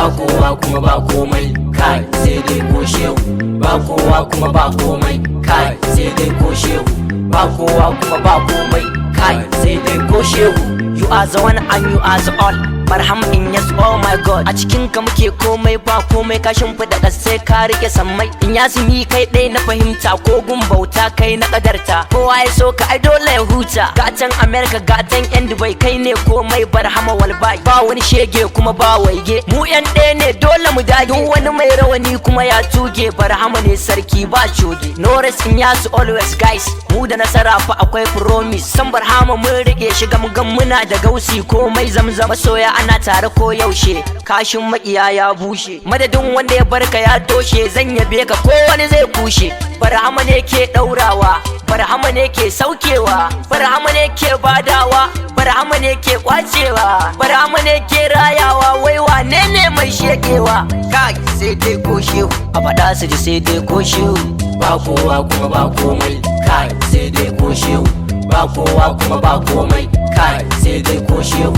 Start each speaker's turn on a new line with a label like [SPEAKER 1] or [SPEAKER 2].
[SPEAKER 1] Ba kowa kuma ba komai, kai, sai dai ko Shehu. Ba kowa kuma ba komai, kai, sai dai ko Shehu. Ba kowa kuma ba komai, kai, sai dai ko Shehu.
[SPEAKER 2] You are the one and you are the all. Barham Inyas, oh my God. A cikin ka muke komai, ba komai. Ka shimfiɗa sai ka rike sammai. Inyasi, kai ɗaya na fahimta. Ko gun bauta kai na kadarta. Kowa ya so ka ai dole ya huta. Gatan America, gatan yan Dubai, kai ne komai, Barhama walbai. Ba wani shege kuma ba waige. Mu yan ɗaya ne, dole mu dage. Duk wani mai rawani kuma ya tuge. Barhama ne sarki, ba coge. No rest, Inyas always guys. Mu da nasara fa akwai promise. San Barhama mun rike shi gamgam. Muna da gausi, komai zamzam. Masoya ana tare ko yaushe. Kashin makiya ya bushe. Madadin wanda ya barka ya toshe. Zan yabe ka ko wani zai kushe. Barhama ne ke daurawa, Barhama ne ke saukewa, Barhama ne ke badawa, Barhama ne ke kwacewa, Barhama ne ke rayawa. Wai wane ne mai shekewa? Kai, sai dai ko Shehu. A faɗa su ji, sai dai ko Shehu.
[SPEAKER 1] Ba kowa kuma ba komai, kai, sai dai ko Shehu. Ba kowa kuma ba komai, kai, sai dai ko Shehu.